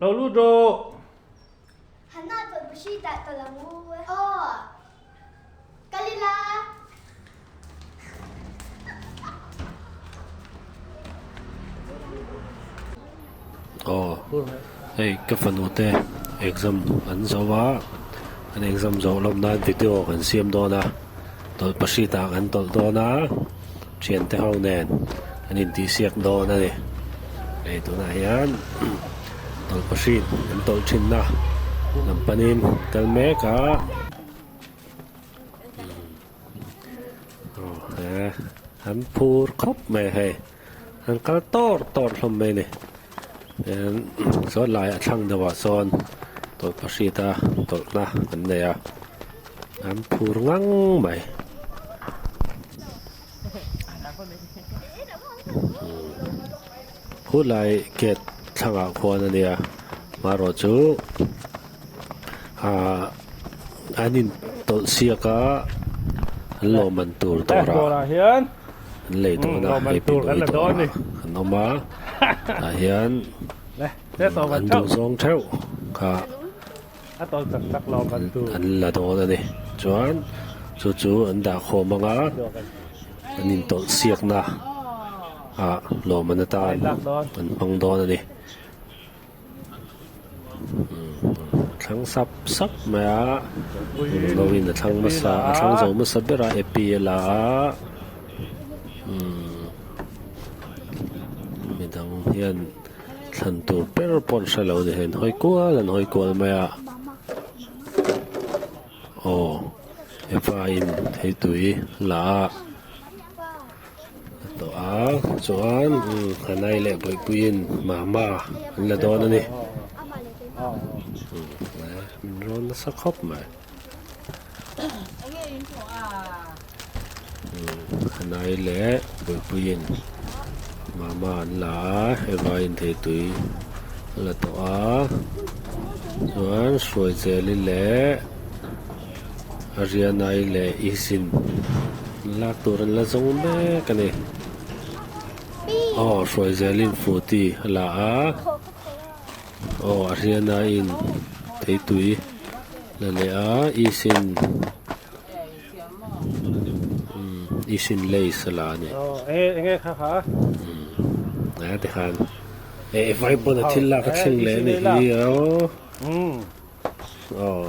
Lo lut rawh. Hana tawlhpahrit ah tawlh ang u. Aw. Kal ila. Aw hei ka fanu te exam an zo a an exam zawh lawm nan video kan siam dawn a tawlhpahrit ah kan tawlh dawn a thiante ho nen an intihsiak dawn a ni hei tunah hian tawlhpahrit an tawlh thinna lam panin kal mek a. Aw he an phur khawp mai a hei an kal tawr tawr hlawm mai a ni hian saw lai a thlang deuh ah sawn tawlhpahrit a tawlhna an nei a an phur ngang mai khulai gate thlangah khuan a nia marawh chu. Ahh an in tawlh siak a an lawmman tur dawrah an lei dawn a hei pinui dawrah an awm a tah hian an duh zawng theuh kha an la dawn a ni chuan chu chu an dah khawm ang a an in tawlh siakna ah lawmman atan an hmang dawn a ni. Thlang sap sap mai a lo in a thlang hmasa a thlang zo hmasa ber a epi a la a umm midang hian thlan tur ber pawh an hre lo a ni hei an hawi kual an hawi kual mai a aw hepa in theitui a la a. A tawh a chuan Hanai leh Bawihpuiin mama an la dawn a ni min rawn nasa khawp mai Hanai leh Bawihpuiin mama an la a Eva-in theitui a la tawh a chuan Hruaizeli leh. A rianai leh isin lak tur an la zawng mek a ni. Aw hruai zelin futi a la a, aw a rianaiin theitui la leh a isin umm isin lace a la a ni. Umm a tikhan eh vai pawn a thil lak a thleng leh a ni hi aw. Aw.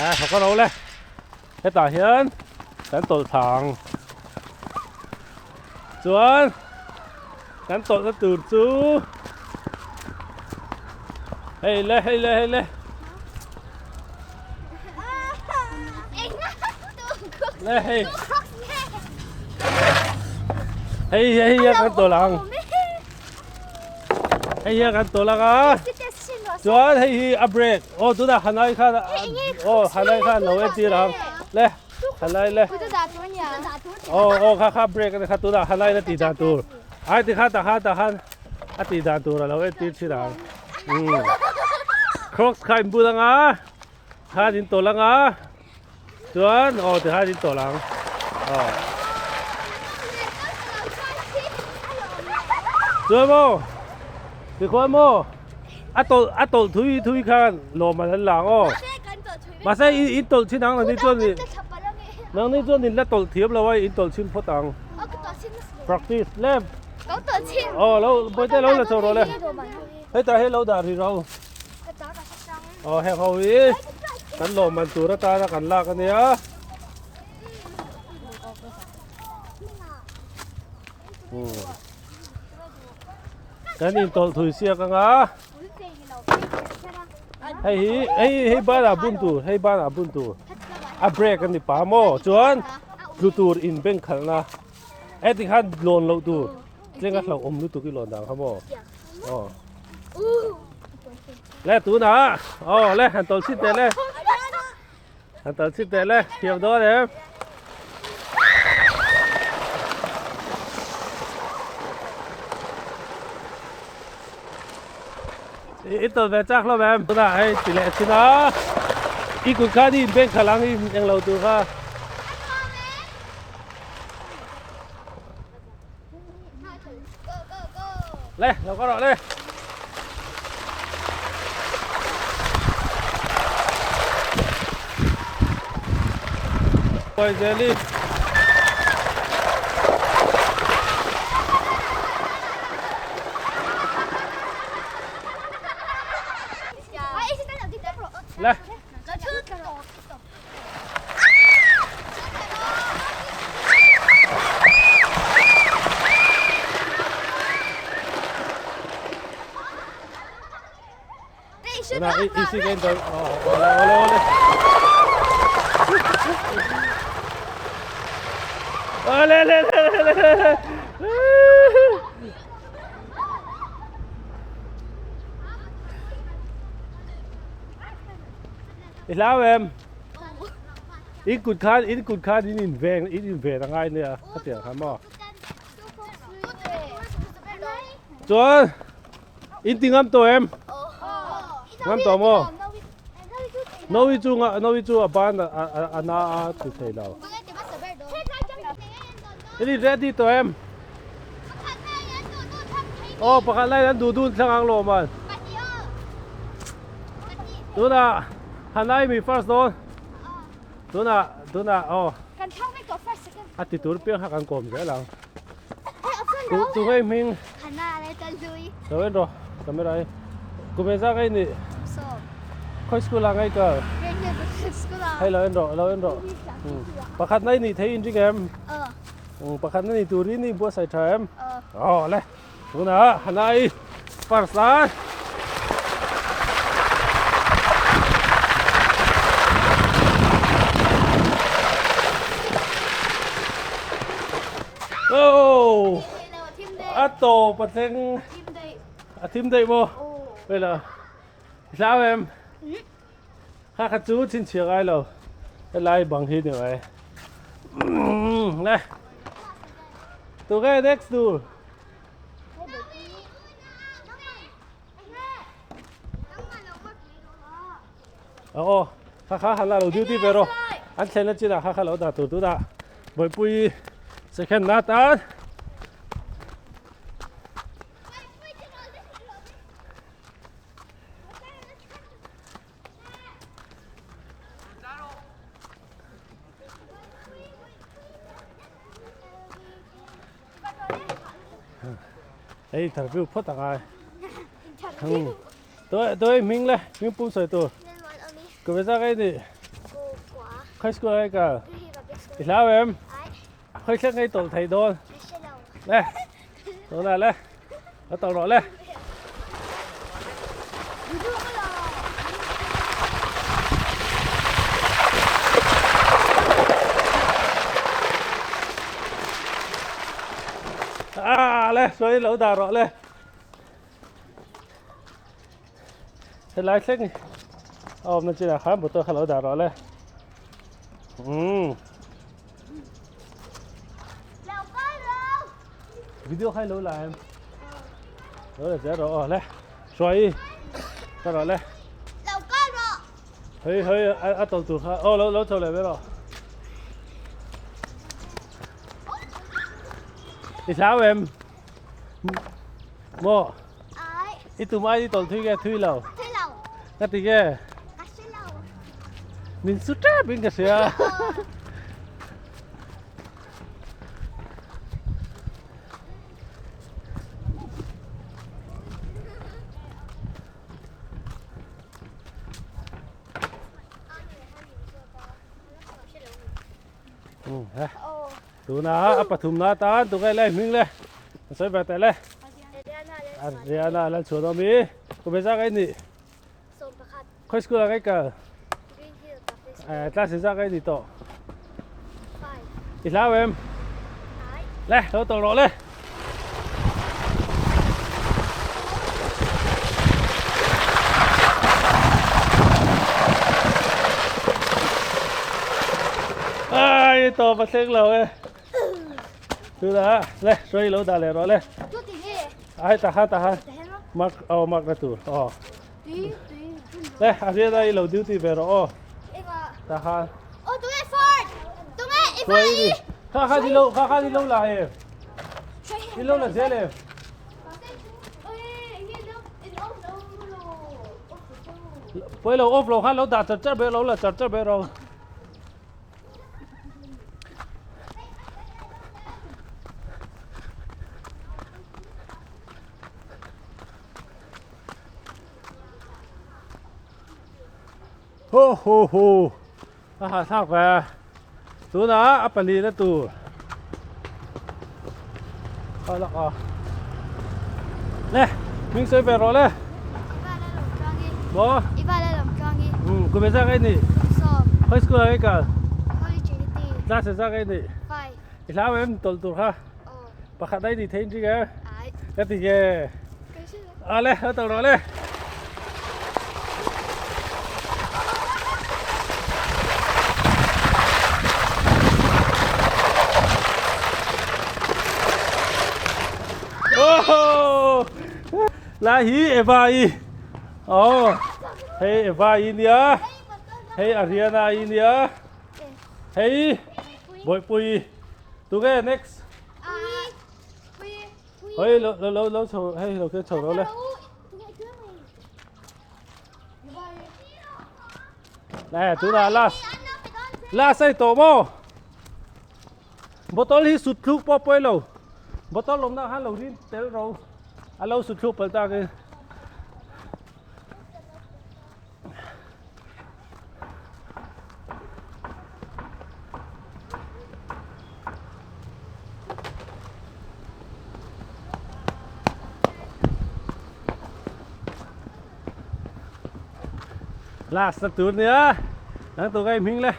A thawk a lo le hetah hian kan tawlh thla ang chuan kan tawlhna tur chu hei le hei le hei le le hei hei hei hian kan tawlh ang. Hei hian kan tawlh ang a chuan hei hi a break aw tunah Hanai khan aw Hanai khan lo entir ang le Hanai le aw aw kha kha break ani kha tunah Hanai na tih dan tur ai tikhan takhan takhan a tih dan tur a lo entir thin ang umm crocs kha in bul ang a khan in tawlh ang a. Chuan aw tikhan in tawlh ang aw. Chuan maw tikhuan maw a tawlh a tawlh thui thui khan lawm an lang aw. Mahse in in tawlh chin ang nangni chuan in nangni chuan in la tawlh thiam lo a in tawlh chhin phawt ang. Practice lem. Aw lo bawihte lo la chho rawh le. Hetah hian lo dah rih rawh u. Aw heng ho hi kan lawmman tur atana kan lak a nia. Kan intawlh thui siak anga hei hi hei hei banah bun tur hei banah bun tur a break a ni pa maw chuan tlu tur in beng khalhna heti khan lawn loh tur tlenga hlauhawm lutuk i lawn dan kha maw aw. Le tunah aw le han tawlh chhin teh le han tawlh chhin teh le thiam dawn em i tawlh ve chak hlawm em tunah hei ti leh chhin a i kut khan i inbeng khalh ang i englo tur kha. Le lo kal rawh le. Kawi zeli. Le. Na i i si gen do ole ole ole. Ole le le le le. I hlau em? In kut khan in kut khan in in veng in in ven a ngai nia khatiang kha maw? Chuan in ti ngam tawh em? Ngam tawh maw? Nawi chu nawi chu a ban a na a ti thei lo. In in ready tawh em? Aw pakhat laiin an duh dun thlang ang lawm an. Tunah Hanai mi first dawn. Tunah tunah aw. Kan thlang vek tawh first second. A ti tur piang kha kan kawm zel ang. Tu tu hei hming. Hana le ta lui. Lo en rawh camera hi. Kum engzah ngai nih? Sawm. Khawi school ah ngai kal? Hei lo en rawh lo en rawh. Pakhat na i nih thei in ring em? Aw. Pakhat na ni turin i buatsaih tha em? Aw. Aw le. Tunah Hanai first a. Oh! A tawp a thleng. A thim daih maw? Wela. I hlau em? Kha kha chu chhinchhiah ngai lo. Helai bang hi ni mai. Le. Tu nge next tur? Aw kha kha han la lo duty ve rawh. An thlen a chinah kha kha lo dah tur tunah Bawihpui second na tan. Hei interview phawt a ngai. Tôi tôi hming le hming pum sawi tur. Ku ve zak ei ni. Khawi school ai kal. I hlau em? Khawi thleng ei tawlh thei dawn. Le. Tuna le. A tawlh rawh le. Ah le, sawi lo dah rawh le. Helai thleng a awmna chinah khan motor kha lo dah rawh le. Umm. Video khai lo la em. Lo la zel rawh aw le. Hruai ka rawh le. Lo kal rawh. Hei hei a tawlh tur kha aw lo lo chho leh ve rawh. I hlau em? Maw? I tum ai i tawlh thui nge thui lo? Thui lo. Ka ti nge? Ka hre lo. Min su tep in ka hria. Tuna a pathum na tan tu ngai lai hming le sawi ve teh le Adriana lal chhuan awm i ku be zak ai ni khawi school ah ngai kal class zak ai ni tawh i hlau em le lo tawlh rawh le. Ai tawp a thleng lo e. Tuna le hruai lo dah leh rawh le. Ai taha taha mark aw mark na tur aw. Le a riat a i lo duty ve rawh aw. Taha. Aw tunge fort. Tunge i Hruai ni. Kha kha ni lo kha kha ni lo la e. I lo la zel em? Pawi lo off lo khan lo dah char char ber lo la char char ber ro. Ho ho ho a hahthlak ve tunah a palina tur a lak a le hming sawi ve rawh le maw um kum engzah nge ni khawi school ah nge kal class engzah nge ni i hlau em tawlh tur kha pakhat a i ni thei in ring em ka ti nge a le a tawlh rawh le. Oh! La hi Eva i. Oh, hei Eva i nia. Hei Ariana i nia. Hei Bawihpui. Tunge next? Hei lo lo lo lo chho hei lo ke chho ro le. Nè tuna last. Last ai to mo. Bottle hi sut thluk pawh pawi lo. Bottle awmna khan lo rin tel ro. A lo sut thluk palh tak in. Last na tur nia nang tu kai hming le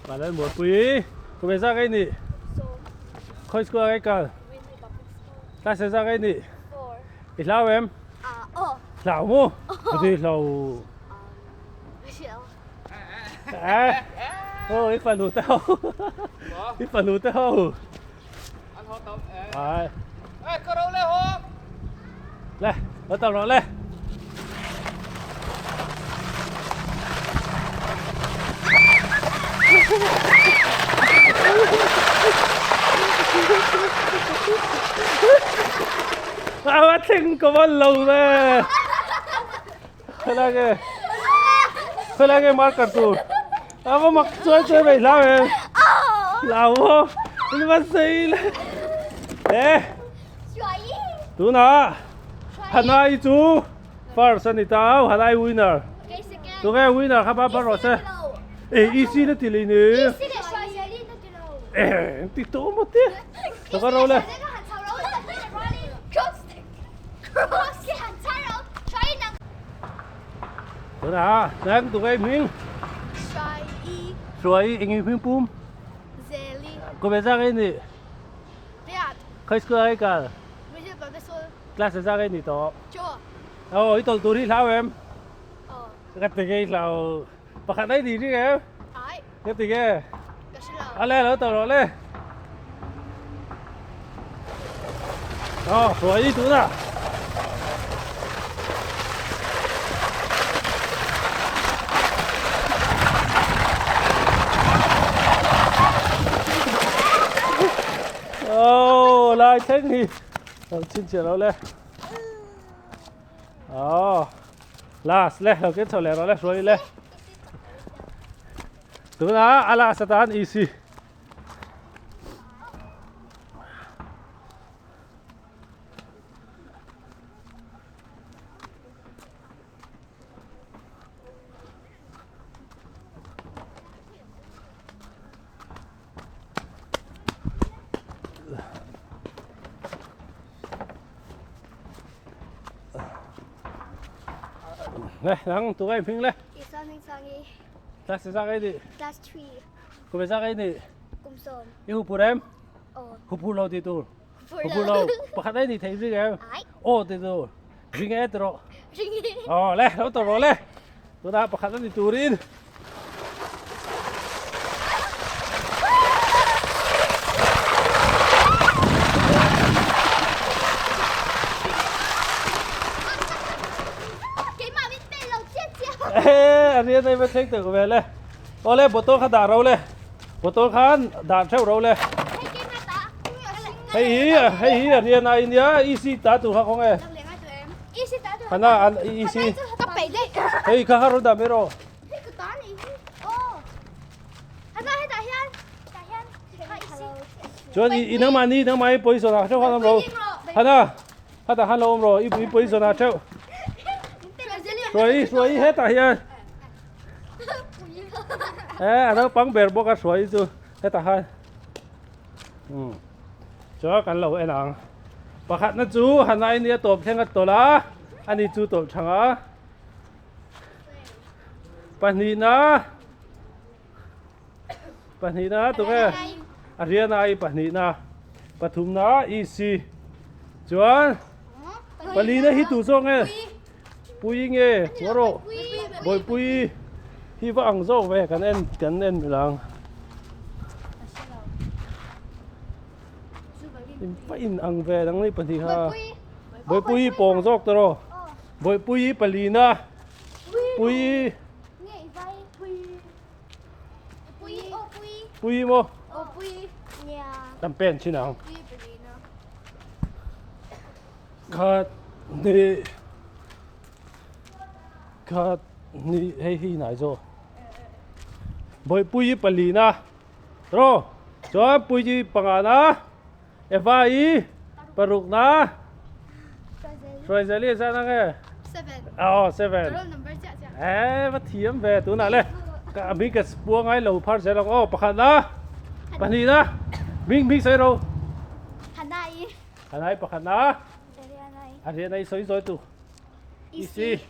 Balai Muanpui kum engzah nge nih khawi school ah nge kal class engzah nge nih i hlau em Hlau mu? Ati hlau. Eh. Oh, i fanu te ho. I fanu te ho. An ho tam eh. Ai. Eh, ka ro le ho. Le, lo tam ro le. A thleng ka van lo ve. Khawi lai nge? Khawi lai nge marker tur? A va mak chuai chuai mai hlau em? Hlau maw? In va sei le. E. Tunah Hanai chu first a ni ta au Hanai winner. Tunge winner kha ba ba rawh se. E easy na ti lei ni. E ti to maw te. Ka va ro le. Tunah nang tunge hming. Hruai eng i hming pum. Kum e zak ei ni. Khawi school ah ei kal. Class e zak ei ni tawh. Aw i tawlh tur hi hlau em. Ka ti nge i hlau. Pakhat ai ni ring em? Ai. Ka ti nge? Ka hre lo. A le lo tawh rawh le. Aw, hruai i tuna. Oh, lai thleng hi. Lo chhinchhiah lo le. Oh. Last le lo ken chho leh rawh le hruai le tuna a last atan easy Nè, nang tu cái phim le. Class ra cái gì? Class 3. Kum ra cái gì? Kum som. I hu pur em? Ờ. Hu pur lo ti tur. Hu pur lo. Pakhat ai ni thei ring em? Ai. Aw ti tur. Ring e ti rawh. Ring e. Aw le, lo tawh rawh le. Tunah pakhat a ni turin. Ê, a rian ei va thleng teuh ve le. Aw le, bottle kha dah ro le. Bottle khan dah theuh ro le. Hei hi hei hi a rian a inia EC ta tur kha kawng e. Hana an EC. Hei kha kha rawn dah mai rawh. Chuan i nangmah ni nangmah i position ah theuh khan awm ro. Hana hetah khan lo awm rawh i position ah theuh. Hruai hruai hetah hian. E a naupang ber bawk a hruai chu hetah khan. Umm chuan kan lo en ang pakhatna chu hanai nia tawp thleng a tawlh a ani chu tawlh thang a pahnihna pahnihna tunge a riana ai pahnihna pathumna ec chuan palina hi tu zawk nge pui nge ngaw rawh bawihpui hi va ang zawk ve kan en kan en mil ang in va in ang ve dang ni pahnih kha bawihpui pawng zawk ta rawh bawihpui palina pui pui maw kan pen chin ang Khat hnih khat hnih hei hi nai zawk Bawihpuii palina rawh chuan Puii pangana Eva-i parukna Hruaizeli a zan ang e aw seven eh va thiam ve tunah le ka a hming ka pua ngai lo phar zel ang aw pakhatna pahnihna hming hming sawi ro Hanai pakhat na. Arianai sawi zawi tu. Isi.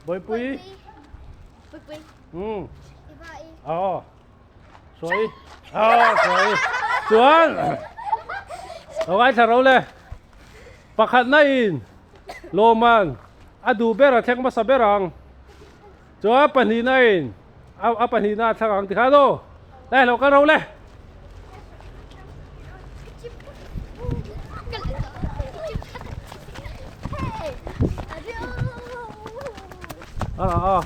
Boipui. Boipui. Aw. Sawi. Aw sawi. Chuan. Lo ngai thla ro le. Pakhat na in Lawman a duh ber a thleng hmasa ber ang. Chuan pahnih na in a pahnih na a thlang ang tikhan aw. Lai lo kal ro le. A a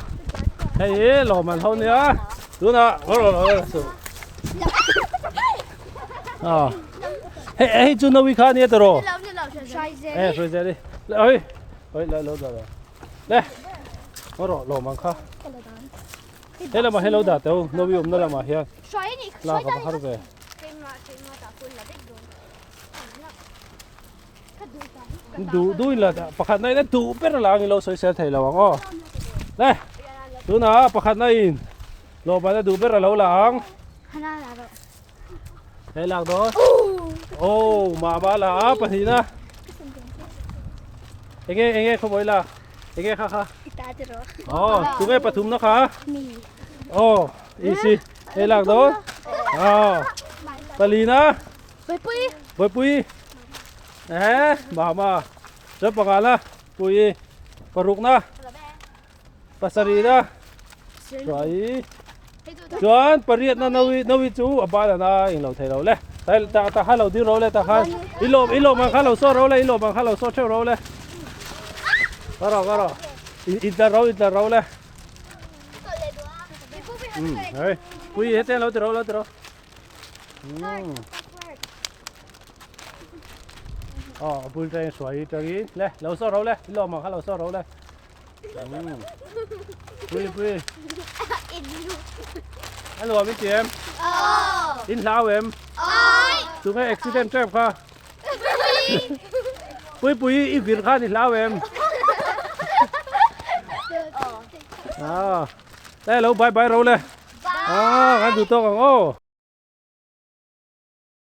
hei hi lawm an ho nia tunah a hei hei chu nawi kha ania tiraw e hruai zel i oi oi lo lo lo le rawh lawm ang kha He lamah hian lo dah teh u, Novi awmna lamah hian lak a va har ve. Duh duh in la pakhat na in a duh ber a la ang in lo sawi sel thei lo ang aw. Le tunah pakhat na in lawmman a duh ber a lo la ang. Hei lak dawn. Oh, mama la a pahnihna. Enge enge khawbawi la. Enge kha kha. Oh, tunge pathum na kha. Oh, easy. Hei lak dawn. Oh. Palina. Pui. Pui. Eh, mama. Chuan panga na. Pui. Paruk na. Pasarih na. Chuai. Chuan pariat na nawi nawi chu a ban ana eng lo thei lo le. Tai ta ta kha lo ding ro le ta khan. I lawm i lawm ang kha lo saw ro le i lawm ang kha lo saw theuh ro le. Ka ro ka ro. I i tla ro i tla ro le. Um hei. Pui hete lo ti ro lo ti ro. Um. Oh, a bul tang suai tangin le lo saw ro le i lawm ang kha lo saw ro le. Pui pui. A nuam in ti em? In hlau em? Tunge accident trap kha? Pui pui i vir khan i hlau em? Ah. Đây lo bye bye ro le. Ah, kan duh tawk ang aw.